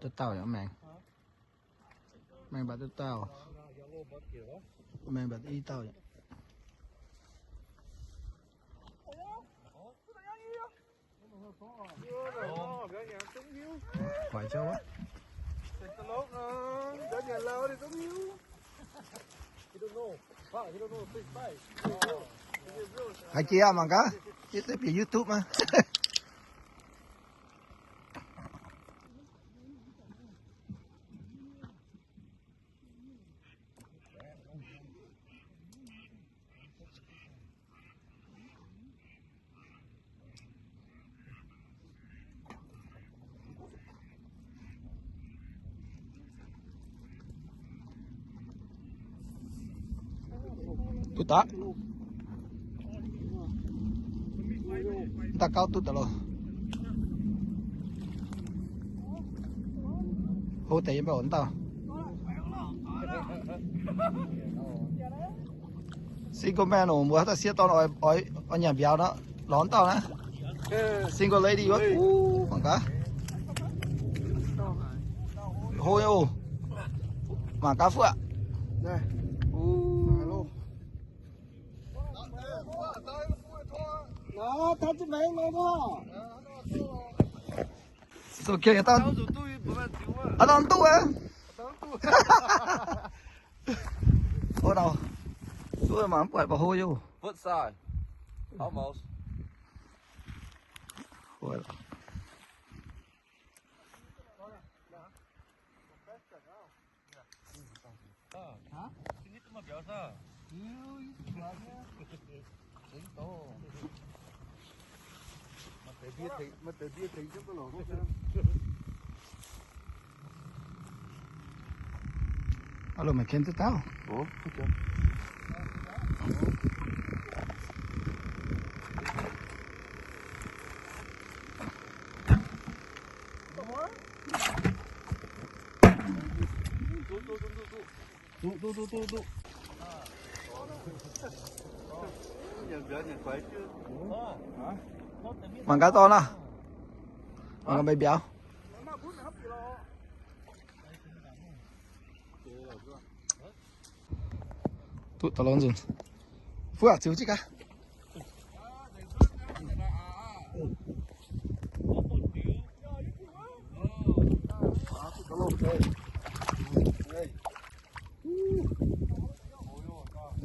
Duqv dauh yaac maengx. Maengx mbatc duqv dauh. Maengx mbatc i dauh yaac. Hoic zouv aqv. Haaix jiex mangc gaax, yie deix bieqc YouTube maah. Duqv daaih. Daaih gauh duqv daaih loh. Hov deix yiem mbuo oc, dauh. Single man oc, mbuo haaix dauh sieqv dorn oix, oix, oix nyanc mbiauz nor, lorz dauh naaiv. Single lady wuov, mangc gaax. Hov nyei oc. Mangc gaax fuqv aqv. It's okay, aa, norm duqv aqv. Ov, duqv mangc mv buatc, ba'hov yaac. Both side. Almost. Alo, maiv ken duqv dauh. Mangc gaax dorn aav. Mangc gaax meih mbiauz. Duqv daaih lorz nzunc. Fuqv aqv, ziux jienv gaax.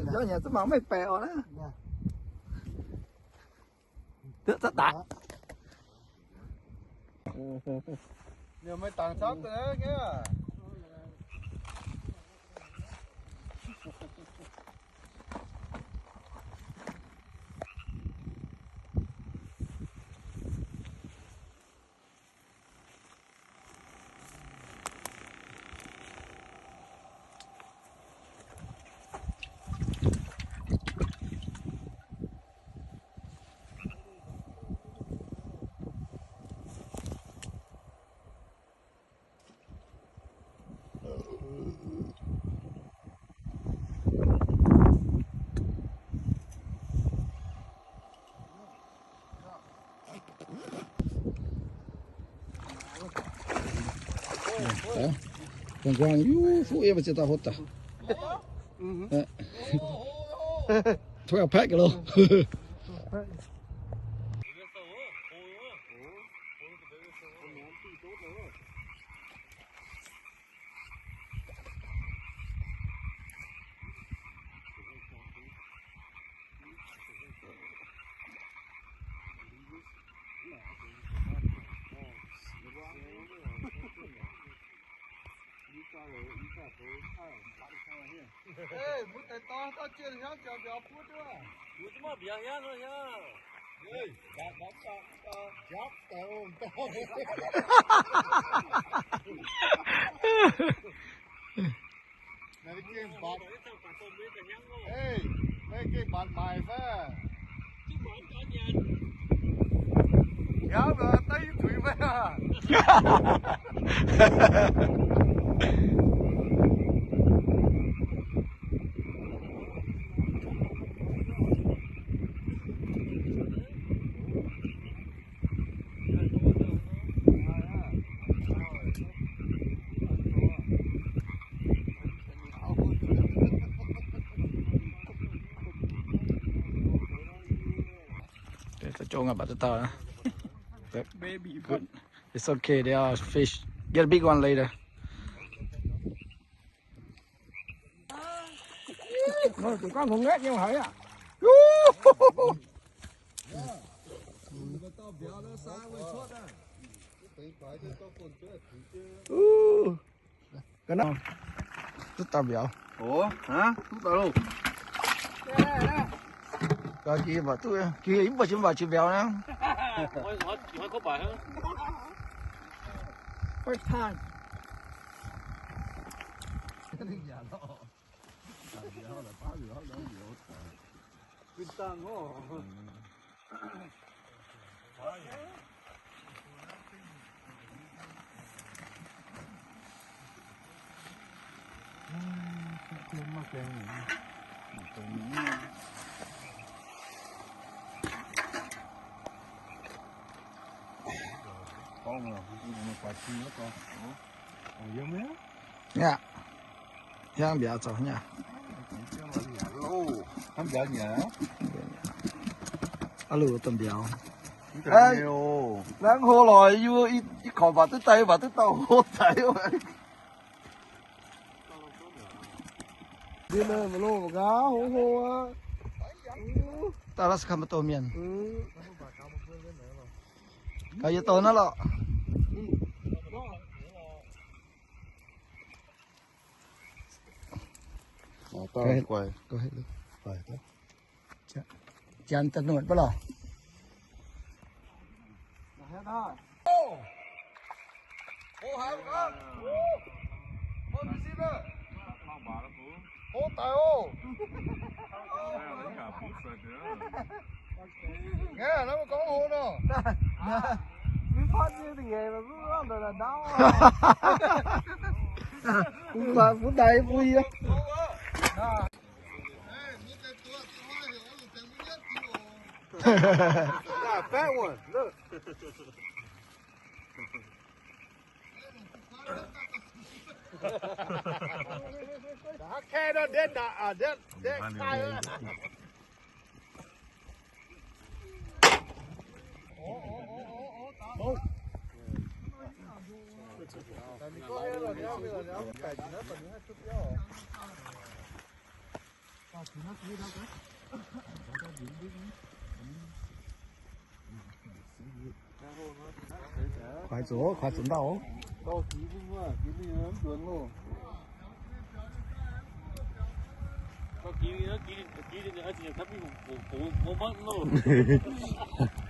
Nzauv nyanc zungv mangc meih baeqc oc naaiv. Duqv za'daaih. Meih dangx camv deix nyei. Guangc guangc, yie fuqv yiem mbu'ziex dauh hov daaih. Twelve pack loh. Meih gengh mbatc, meih gengh mbatc maaic fai? Yaac daiv tuix meih aac. Dongh aqv, mv baac duqv dauh. Baby. Good. It's okay, they are fish. Get a big one later. Zuqc gorngv hngongx ngaeqv nyei haiz aqv. Ga'naaiv duqv dauh mbiauz. Ga'naaiv duqv dauh loh. Ga'naaiv mv baac duqv, ga'naaiv mv baac mv baac qiex mbiauz naaiv. First time. Hnangv mbiauz zoux nyei. Hnangv mbiauz nyei. Aav luc dongh mbiauz. Hnangv hlo lorqc, yie, yie korc mbatc duqv daaih, mbatc duqv dauh hlo daic. Daaih Las Kam Matoh mienh. Gaax yietc dorh naaiv lorqc. Janx da'nuotc baav lorqc. Mv baac fu'naix mbuo yie. Kuaix zuqc, kuaix zuqc ndau.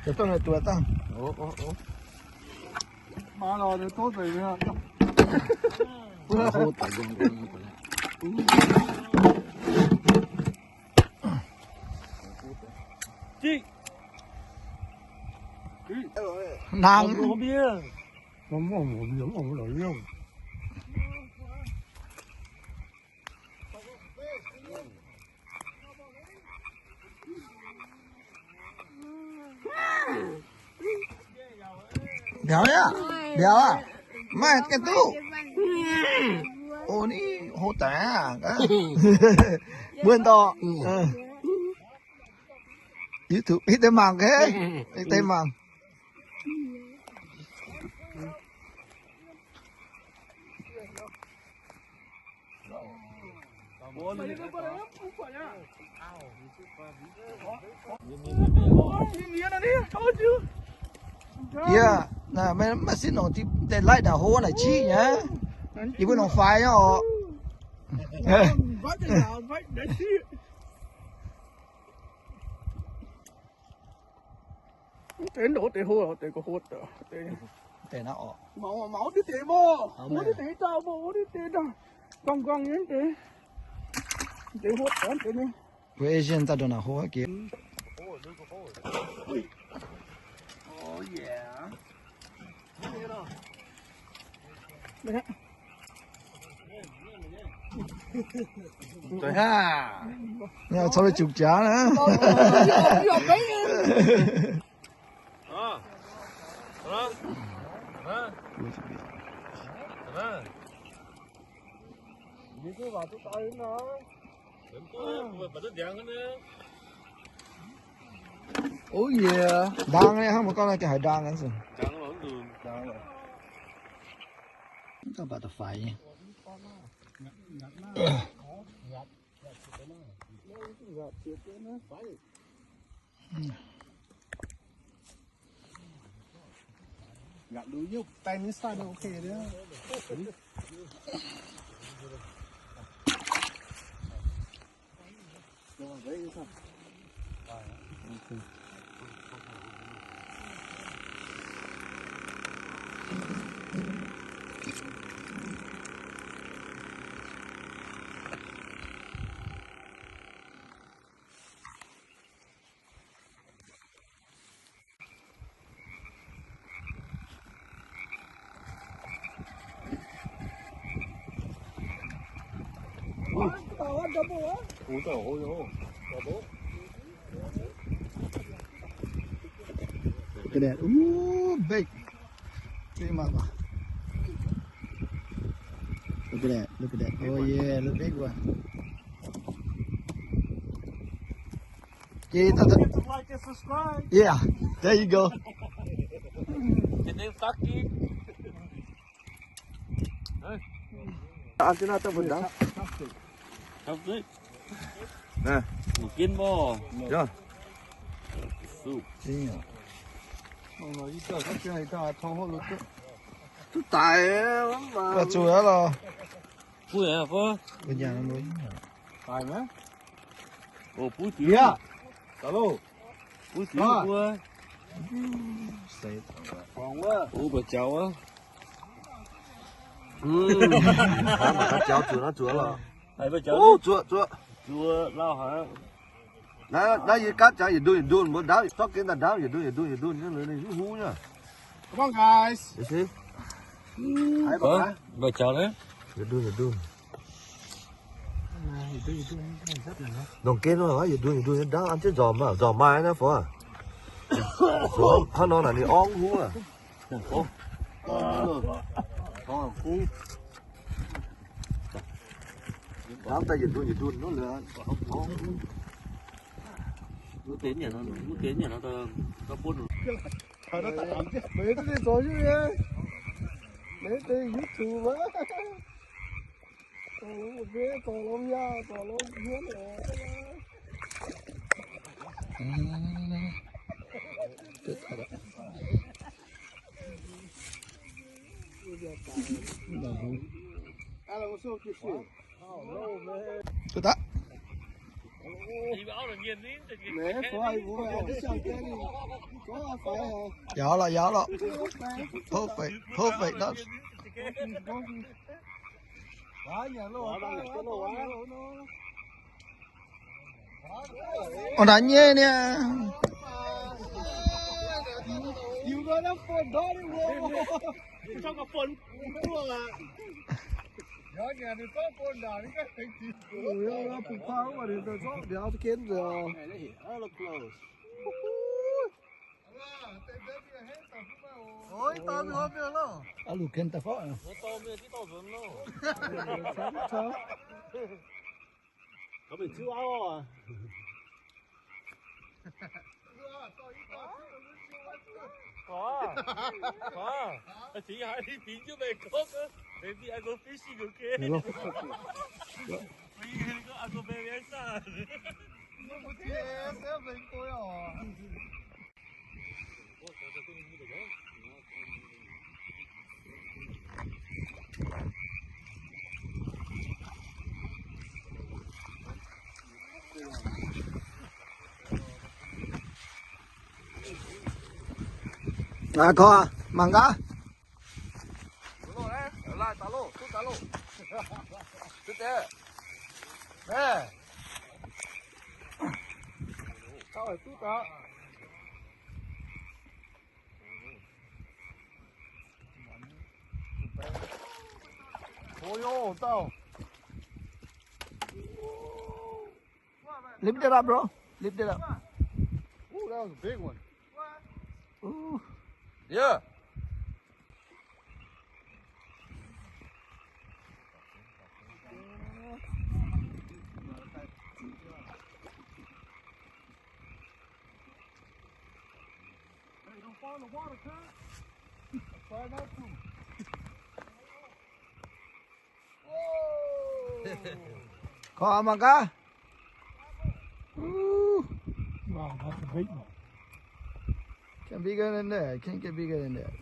Ziouc dongh naaic duqv dangh. Nangv. Mbiauz aqv, mbiauz aqv. Maiv gaengh duqv. O, ni hlo daic aqv. Mbuo dorh. YouTube, hitv deix mangc, hitv deix mangc. Yie, naaiv maiv, maiv sinv nongc deix laaiv ndaangc hlo naaic jiv nyei. Yie mbuo nongc faix nyei oc. Deix ndouv deix hlo, deix ga'hlo, deix naaiv oc. Maux, maux deix deix mbuo, wuov deix deix dauh mbuo, wuov deix deix dauh, nquang nquang nyei deix, deix hlo deix nyei. Mbuo Asian daaih ndongc naaic hlo aqv geh. Caux meih juqc jaax naaiv. Oh yeah. Ndaang nyei, hnangv mbuo gorngv naaiv gengh haiz ndaang aqv. Mv baac da'faix nyei. Ngapc lu yie daaih ninh sai ninh okay. Look at that. Ooh, big. Big mama. Look at that. Look at that. Oh yeah, look big one. Yeah, there you go. Ăn cho nó trong phần đó. Nè. Một kg mò. Dạ. Su. Chính rồi. Tus tải mà. Và chủ yếu là Bui haic fai? Bui nyanc mbuo. Taaih maiv? Ov, bui diuh. Yie. Daux loh. Bui diuh mbuo. Seix. Ov, ba'jaux wuov. Mv, mangc gaax jaux zuoqc nor zuoqc lorqc. Zuoqc, zuoqc. Zuoqc lauh haic. Naaiv, naaiv yie gaatv jangx yietc ndunh yietc ndunh, mbuo ndaauv, zorqv gen daaih ndaauv, yietc ndunh yietc ndunh yietc ndunh nyei, lorz ninh hiuv huv nyei. Come on, guys. Ba'jaux naaiv. Yietc ndunh yietc ndunh. Ndongc gen nor, yietc ndunh yietc ndunh nyei ndaauv, an jienv nzormc, nzormc maaih naaiv fai? Hnangv nor naaic ninh orv huv aqv. Ndaauv daaih yietc ndunh yietc ndunh nor lorz. Maiv deix zoux hiuv nyei. Maiv deix YouTube maiv. Zoux longx mv biev, zoux longx yaac zoux longx hmien oc. Hello, what's up, Kishi? Good. Yau lorqc, yau lorqc. Perfect, perfect. Ov, naaiv nyei niaa. Có mình chứ áo à? Có. Có. Chính hai đi tính chứ mày có cơ. Thế thì ai có fishing ok. Hello. Mình có ai có bé bé sao? Không có T S F mình tôi à. Aa, koi mangc gaax. Lift it up, bro. Lift it up. Ooh, that was a big one. Ooh. Yeah. Korv mangc gaax. Ooh. Wow, that's a big one. Can bigger than that. Can't get bigger than that.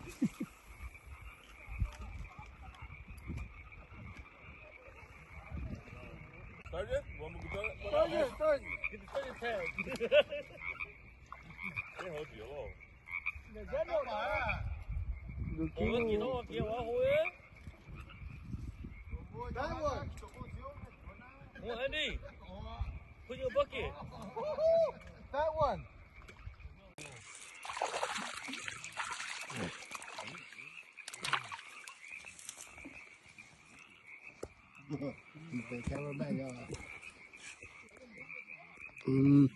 Start it? Want me to start it? Start it, start it. Get the starting pad. Get hungry, hello. That one. Oh, Andy, put your bucket. That one. Cameraman, yeah. Mm.